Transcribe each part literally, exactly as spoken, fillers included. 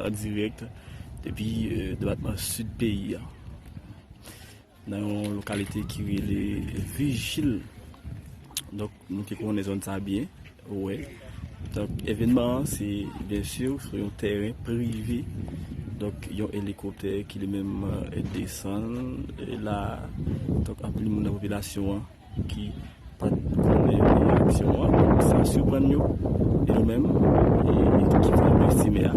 an dirèk depi, eh, depatman sid peyi a, nan yon lokalite ki rele Vijil. Donk, nou te konnen zòn sa byen, wè. Donk, evènman an, se, byen si, sou yon tèren prive. Donk, yon elikoptè ki li menm, eh, desann, eh, la. Donk, anpil moun nan popilasyon an ki pa t konnen reyaksyon an, sa siprann yo. E nou menm, e, e ki fè nou estime a,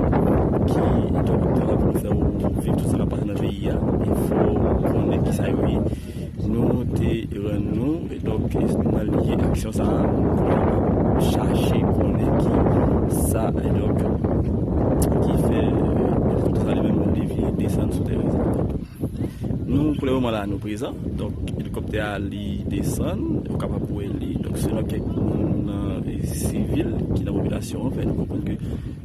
ki, donk, ap travay pou nou fè w viv tout sa k ap pase nan peyi a, e fò w konnen kisa yo ye. Nou te rann nou, e donk, e nan lye aksyon sa a, pou nou kapab chache konnen ki sa, e donk, ki fè, e, tout sa li menm devye desann sou tèren sa. Nou, pou le moman la, nou prezan. Donk, elikoptè a, li desann. Ou kapab wè li. Donk, selon kèk moun nan, e, sivil ki nan popilasyon an, fè nou konprann ke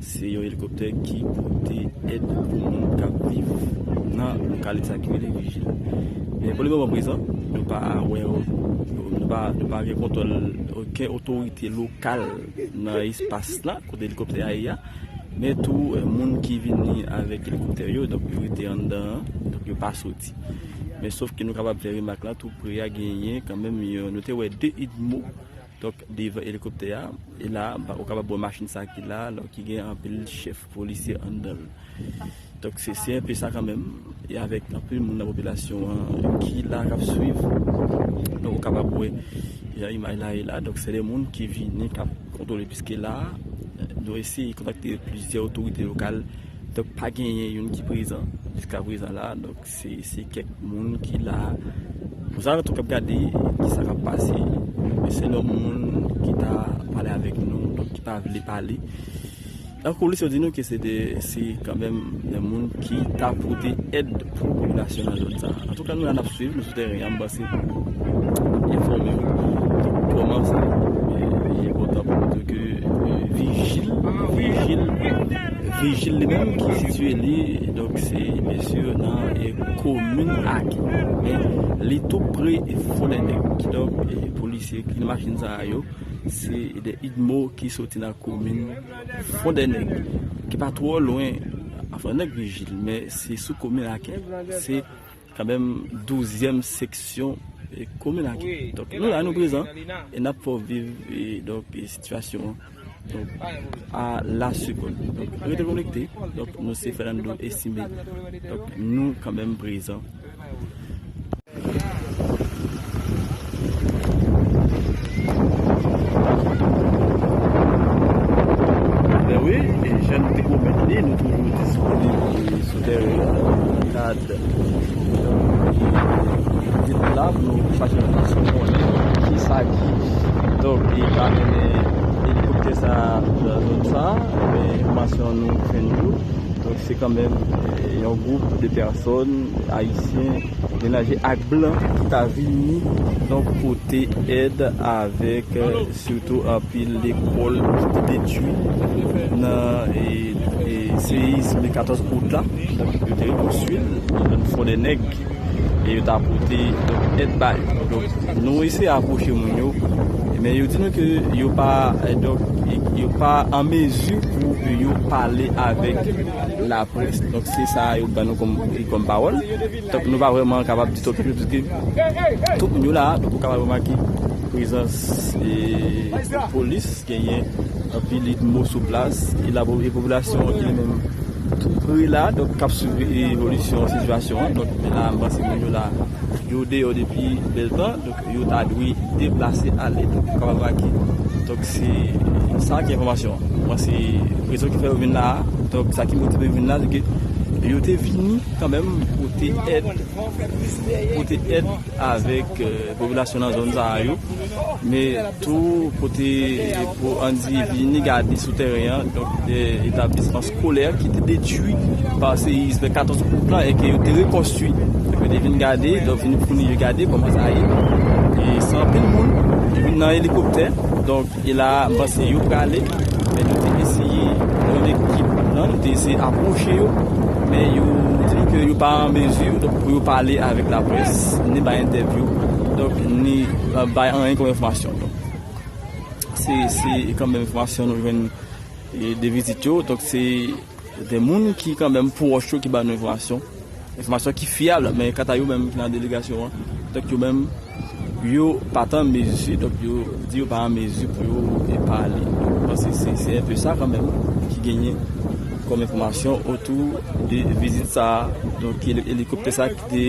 se yon elikoptè ki pote èd pou moun k ap viv nan lokalite sa ki rele Vijil. Men pou le moman prezan, nou pa wè, nou pa, nou pa gen kontwòl okenn otorite lokal nan espas la, kote elikoptè a ye a. Men tou, eh, moun ki vini avèk elikoptè yo, donk, yo rete anndan an, donk, yo pa soti. Men sof ke nou kapab fè remak la, tou pre a genyen kanmenm, yon, nou te wè de idmo, donk, devan elikoptè a. E la, ba, ou kapab wè machin sa ki la, donk, ki gen anpil chèf polisye anndan l. Donk, se, se enpe sa kanmenm, e avèk anpil moun nan popilasyon an ki la, k ap swiv. Donk, ou kapab wè jan imaj la ye la. Donk, se de moun ki vini, k ap kontwole, piske la, nou eseye kontakte plizyè otorite lokal. Donk, pa genyen youn ki prezan jiska prezan la. Donk, se, se kèk moun ki la. Pou sa, nou tou k ap gade kisa k ap pase. Men se yon moun ki ta pale avèk nou, donk, ki pa vle pale. Lapolis yo di nou ke se de, se kanmenm de moun ki ta pote èd pou popilasyon nan zòn sa. Antouka, nou la n ap swiv, nou sou tèren an, m panse n ap enfòme w kòman sa, e, li enpòtan pou nou di ke, e, Vijil, Vijil, Vijil li menm ki sitiye li, donk se byen si nan, e, komin Akè. Men li tou pre Fondènèg. Kidonk, e, polisye ki nan machin sa yo, se de idmo ki soti nan komin Fondènèg, ki pa twò lwen a Fondènèg Vijil, men se sou komin Akè. Se kanmenm douzyèm seksyon, e, komin Akè. Donk, nou la, nou prezan, e n ap fè w viv, e, donk, e, sitiyasyon an, donk, a la segonn. Donk, rete konekte. Donk, nou se Fernando Estimé. Donk, nou kanmenm prezan. Ben wi, e jan nou te pwomèt li, nou toujou disponib sou teren an, nan kad vizit la, pou nou pa janm fason konnen kisa ki, donk, li ka mennen elikoptè sa a nan zòn sa a, men enfòmasyon nou jwenn yo. Donk, se kanmenm, eh, yon gwoup de pèsòn ayisyen melanje ak blan ki ta vini, donk, pote èd avèk, eh, sitou anpil lekòl ki te detwi nan, eh, eh, seyizm katòz out la. Donk, yo te rekonstwi l nan Fondènèg. E yo ta pote, donk, èd ba yo. Donk, nou eseye apwoche moun yo, men yo di nou ke yo pa, eh, donk, yo pa an mezi pou yo pale avèk laprès. Donk, se sa yo ban nou kòm, kòm pawòl. Donk, nou pa vrèman kapab di twòp plis, paske tout moun yo la, donk, ou kapab remake prezans, eh, polis, genyen anpil idmo sou plas, e la, e popilasyon an ki li menm tou pre la, donk, k ap swiv evolisyon sitiyasyon an. Donk, men la, m panse moun yo la, yo deyò depi bèl tan, donk, yo ta dwe deplase ale, donk, ou kapab remake. Donk, se sa ki enfòmasyon an. M panse rezon ki fè yo vin la a, donk, sa ki motive yo vin la, se ke yo te vini kanmenm pote èd, pote èd avèk, eh, popilasyon nan zòn sa a yo, men tou pote, pou ann di, vini gade sou teren an, donk, de etablisman eskolè ki te detwi pa seyizm katòz out lan e ke yo te rekonstwi. Donk, yo te vin gade, donk, vin founi yo gade kòman sa ye. E se anpil moun, yo vin nan elikoptè, donk, e la, m panse yo prale, men nou te eseye, yon ekip, non, nou te eseye apwoche yo, men yo di ke yo pa an mezi, donk, pou yo pale avèk laprès, ni bay entèvyou, donk, ni, eh, bay anyen kòm enfòmasyon. Donk, se, se kanmenm enfòmasyon nou jwenn, eh, de vizit yo. Donk, se De moun ki kanmenm pwòch yo ki ba nou enfòmasyon, enfòmasyon ki fyab, men kanta yo menm ki nan delegasyon an, donk yo menm, yo pa t an mezi, donk yo di yo pa an mezi pou yo, e, pale. Donk, mwen panse se, se enpe sa kanmenm ki genyen kòm enfòmasyon otou de vizit sa a. Donk, eli-, elikoptè sa a ki te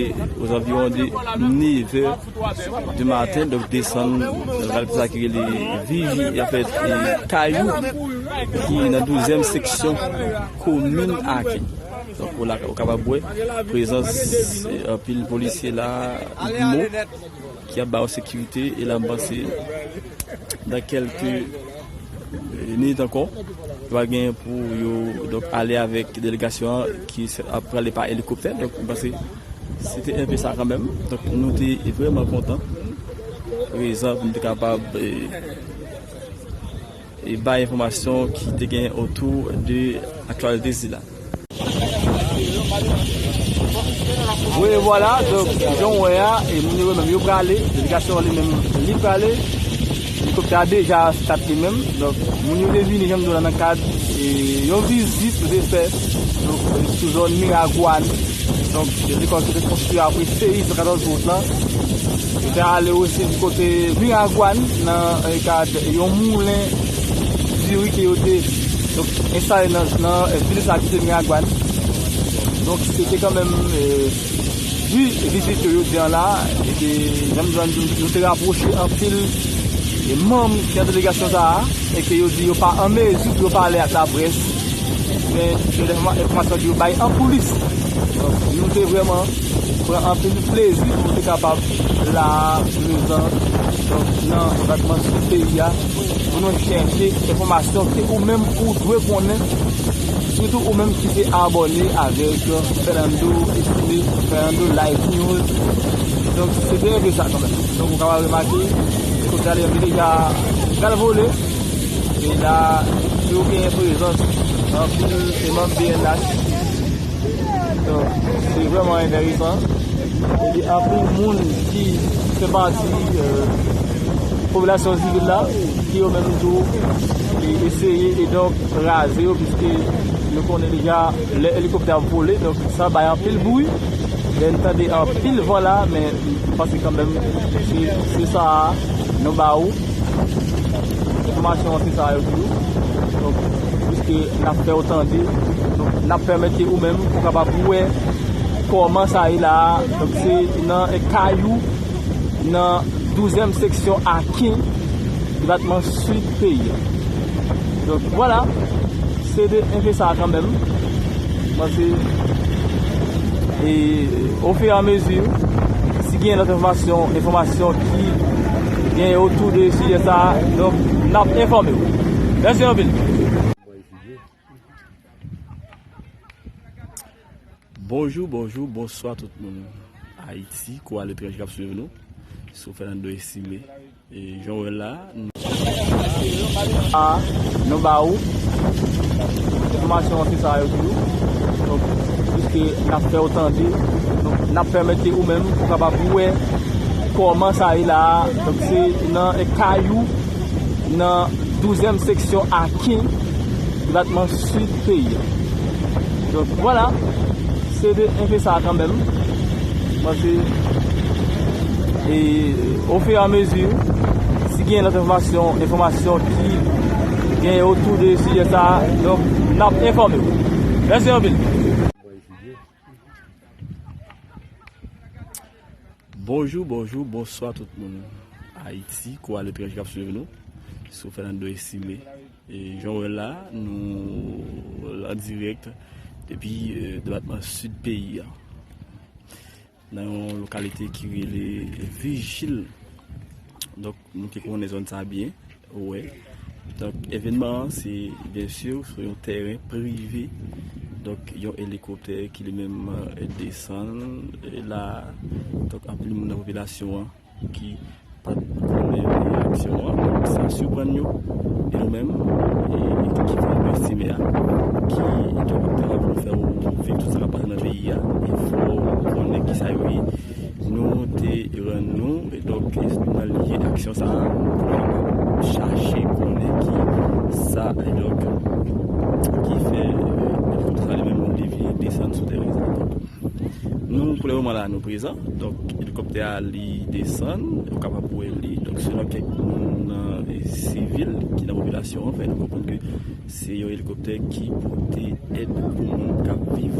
ozanviwon de nevè di maten, donk desann nan lokal sa ki rele Viji, anfèt, e, Kayou, ki nan douzèm seksyon komin Aken. Donk, ou la, ou kapab wè prezans, e, anpil polisye la, mo, ki ap ba yo sekirite, e la, m panse, nan kèlke, e, minit ankò, yo va gen pou yo, donk, ale avèk delegasyon an ki se, ap prale pa elikoptè. Donk, m panse, se te enpe sa kanmenm. Donk, nou te vrèman kontan prezan pou nou te kapab, e, e bay enfòmasyon ki te gen otou de aktyalite sila. Wi, vwala, donk, jan w wè a, e moun yo menm yo prale, delegasyon an li menm li prale, elikoptè a deja start li menm, donk, moun yo te vini, jan m di w la, nan kad, e, yon vizit nou te fè, donk, sou zòn Miragwàn, donk, lekòl ki te konstwi apre seyis nan katòz out la, yo te ale osi di kote Miragwàn, nan, e, kad yon moulen diri ke yo te, donk, enstale nan, nan, e, vil sa ki se Miragwàn. Donk, se te kanmenm, e, vi-, vizit yo, yo di an la, e ke, jan m di w, nou te rapwoche anpil, e, manm ki nan delegasyon sa a, e ke yo di yo pa an mezi pou yo pale ak laprès, men se de enfòma-, enfòmasyon ke yo bay an koulis. Donk, nou te vrèman pran anpil plezi pou nou te kapab la prezan, donk, nan depatman Sid peyi a, pou nou chèche enfòmasyon ke ou menm ou dwe konnen, sitou ou menm ki te abòne avèk Fernando Estimé, Fernando Live News. Donk, se te enpe sa kanmenm. Donk, ou kapab remake, kote ale, yo deja pral vole. E la, yo genyen prezans anpil e manm B N H. Donk, se vrèman enteresan. Epi anpil moun ki fè pati, e, popilasyon sivil la, ki yo menm tou, e, eseye e donk raze yo, piske nou konnen deja lè elikoptè ap vole, donk sa bay anpil bri. Lè n tande anpil van la, men m panse kanmenm se, se sa a nou ba ou. Enfòmasyon an se sa yo di w. Donk, piske n ap fè w tande, donk, n ap pèmèt ke ou menm ou kapab wè kòman sa ye la a. Donk, se nan Kayou, nan douzèm seksyon Aken, depatman Sid peyi a. Donk, vwala, se de enpe sa a kanmenm. Mwen se, e, ofiramezi, si gen lòt enfòmasyon, enfòmasyon ki gen otou de sijè sa a, donk, n ap enfòme w. Mèsi anpil. Bonjou, bonjou, bonswa tout moun Ayiti, kou aletranje k ap swiv nou, sou Fernando Estimé. E jan w wè la, nou, a, nou ba ou enfòmasyon an se sa yo di w. Donk, piske n ap fè w tande, donk, n ap pèmèt ke ou menm ou kapab wè kòman sa ye la a. Donk, se nan Kayou, nan douzèm seksyon Aken, depatman Sid peyi a. Donk, vwala, se de enpe sa kanmenm. Mwen se, e, ofiramezi, si gen lòt enfòmasyon, enfòmasyon ki gen otou de sijè sa a, donk, n ap enfòme w. Mèsi anpil. Bonjou, bonjou, bonswa tout moun Ayiti, kou aletranje k ap swiv nou sou Fernando Estimé. E jan w wè la, nou an dirèk depi, e, depatman Sid peyi a, nan yon lokalite ki rele Vijil. Donk, nou te konnen zòn sa a byen. Wè. Donk, evènman an, se, byen si, sou yon tèren prive. Donk, yon elikoptè ki li menm, e, desann, e, la. Donk, anpil moun nan popilasyon an ki pa t konnen reyaksyon an. Donk, sa siprann yo. E nou menm, e, ekip ki fè Estimé a, ki, donk, ap travay pou nou fè w viv tout sa k ap pase nan peyi a. E fò w konnen kisa yo ye. Nou te rann nou, e donk, nan lye aksyon sa a, pou nou kapab chache konnen ki sa, e donk, ki fè, e, Pou le moman la, nou prezan. Donk, elikoptè a, li desann, ou kapab wè li. Donk, selon kèk moun nan, e, sivil ki nan popilasyon an, fè nou konprann ke se yon elikoptè ki pote èd pou moun k ap viv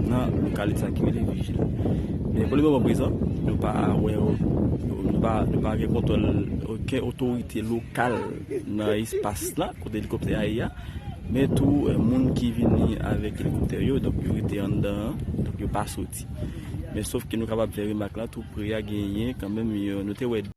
nan lokalite sa ki rele Vijil. Men pou le moman prezan, nou pa wè, nou pa, nou pa gen kontwòl, okenn otorite lokal nan espas la, kote elikoptè a ye a. Men tou, e, moun ki vini avèk elikoptè yo, donk yo rete anndan an, donk yo pa soti. Men sof ke nou kapab fè remak la, tou pre a genyen kanmenm, yo, nou te wè